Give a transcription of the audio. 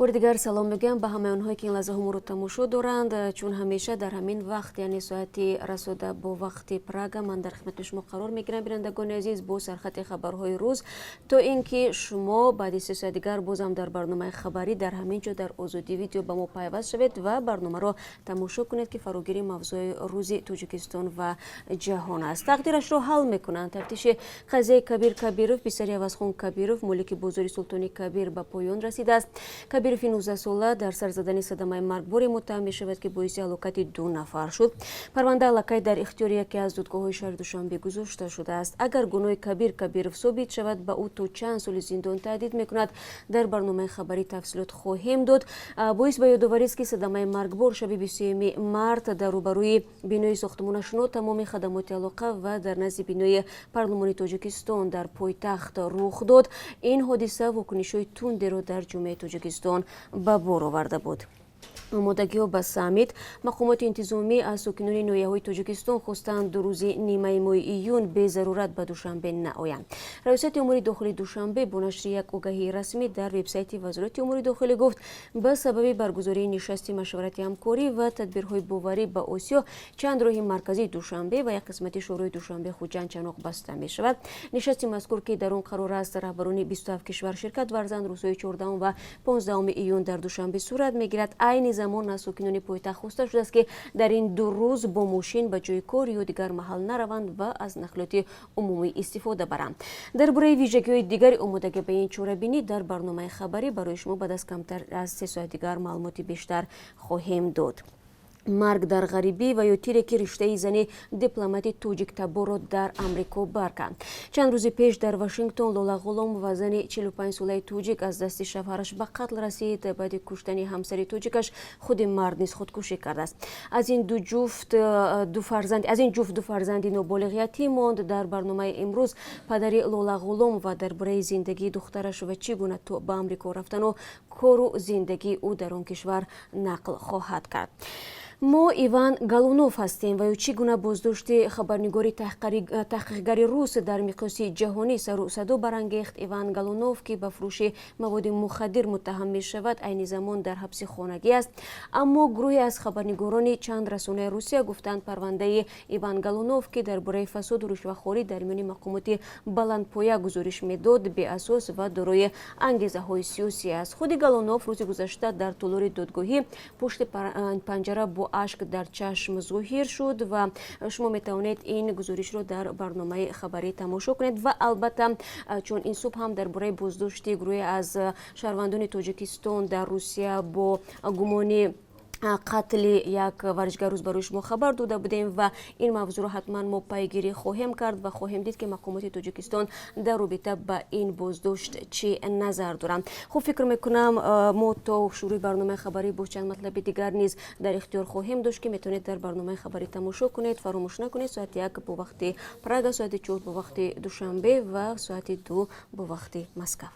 Бори дигар салом мегӯям ба ҳамаи онҳое, ки ин лаҳзаҳо моро тамошо доранд. Чун ҳамеша дар ҳамин вақт, яъне соати расода бо вақти Прага, ман дар хидмати шумо қарор мегирам, бинандагони азиз, бо сархати хабарҳои рӯз, то ин ки шумо баъди 3 соат дигар бозам дар барномаи хабарӣ дар ҳамин ҷо, дар Озодӣ Видео, ба мо пайваст шавед ва барномаро тамошо кунед, ки фарогири мавзӯи рӯзи Тоҷикистон ва ҷаҳон аст. Тақдирашро ҳал мекунанд. Тафтиши қазияи Кабир Кабиров, писари Авазхон Кабиров, молики бозори Султони Кабир, ба поён расидааст. Кабирови 19-сола дар сар задани садамаи маргборе муттаҳам мешавад, ки боиси ҳалокати ду нафар шуд. Парванда аллакай дар ихтиёри яке аз додгоҳҳои шаҳри Душанбе гузошта шудааст. Агар гуноҳи Кабир Кабиров собит шавад, ба ӯ то чанд соли зиндон таҳдид мекунад? Дар барномаи хабарӣ тафсилот хоҳем дод. Боис ба ёдоварист, ки садамаи маргбор шаби 23 март дар рӯбарӯи бинои сохтмонаш нотамоми хадамоти алоқа ва дар назди бинои парлумони Тоҷикистон дар пойтахт рух дод. Ин ҳодиса вокунишҳои тундеро дар ҷомеаи Тоҷикистон ба бор оварда буд. Омодагиҳо ба саммит. Мақомоти интизомӣ аз сокинони ноҳияҳои Тоҷикистон хостанд, 2 рӯзи нимаи моҳи июн безарурат ба Душанбе наоянд. Раёсати умури дохилии Душанбе бо нашри як огаҳии расмӣ дар вебсайти Вазорати умури дохилӣ гуфт, ба сабаби баргузории нишасти машварати ҳамкорӣ ва тадбирҳои боварӣ ба Осиё чанд роҳи марказии Душанбе ва як қисмати шоҳроҳи Душанбе Хуҷанд Чаноқ баста мешавад. Нишасти мазкур, ки дар он қарор аст раҳбарони 27 кишвар ширкат варзанд, рӯзҳои 14 ва 15 июн дар Душанбе сурат мегирад. Айни замон аз сокинони пойтахт хоста шудааст, ки дар ин 2 рӯз бо мошин ба ҷои кор ё дигар маҳал нараванд ва аз нақлиёти умумӣ истифода баранд. Дар бораи вижагиҳои дигари омодагӣ ба ин чорабинӣ дар барномаи хабарӣ барои шумо баъд аз камтар аз 3 соат дигар маълумоти бештар хоҳем дод. Марг дар ғарибӣ ва ё тире, ки риштаи зани дипломати тоҷиктаборро дар Амрико барканд. Чанд рӯзи пеш дар Вашингтон Лола Ғуломова, зани 45-солаи тоҷик, аз дасти шавҳараш ба қатл расид. Баъди куштани ҳамсари тоҷикаш худи мард низ худкушӣ кардааст. Аз ин ду ҷуфт ду фарзанд аз ин ҷуфт ду фарзанди ноболиғ ятим монд. Дар барномаи имрӯз падари Лола Ғуломова дар бораи зиндагии духтараш ва чӣ гуна ба Амрико рафтану кору зиндагии ӯ дар он кишвар нақл хоҳад кард. Мо Иван Галунов ҳастем ва ё чӣ гуна боздошти хабарнигори таҳқиқгари рус дар миқёси ҷаҳонӣ сару садо барангехт. Иван Галунов, ки ба фурӯши маводи мухаддир муттаҳам мешавад, айни замон дар ҳабси хонагӣ аст. Аммо гурӯҳе аз хабарнигорони чанд расонаи Русия гуфтанд, парвандаи Иван Галунов, ки дар бораи фасоду ришвахорӣ дар миёни мақомоти баландпоя гузориш медод, беасос ва дорои ангезаҳои сиёсӣ аст. Худи Галунов рӯзи гузашта дар толори додгоҳӣ пушти панҷара бо ашк дар чашм зоҳир шуд ва шумо метавонед ин гузоришро дар барномаи хабарӣ тамошо кунед. Ва албатта, чун ин субҳ ҳам дар бораи боздошти гурӯҳе аз шаҳрвандони Тоҷикистон дар Русия бо гумони қатли як варзишгар рӯз барои шумо хабар дода будем ва ин мавзӯъро ҳатман мо пайгирӣ хоҳем кард ва хоҳем дид, ки мақомоти Тоҷикистон дар робита ба ин боздошт чӣ назар доранд. Хуб, фикр мекунам, мо то шурӯи барномаи хабарӣ боз чанд матлаби дигар низ дар ихтиёр хоҳем дошт, ки метавонед дар барномаи хабарӣ тамошо кунед. Фаромӯш накунед, соати 1 бо вақти Прага, соати 4 бо вақти Душанбе ва соати 2 бо вақти Москав.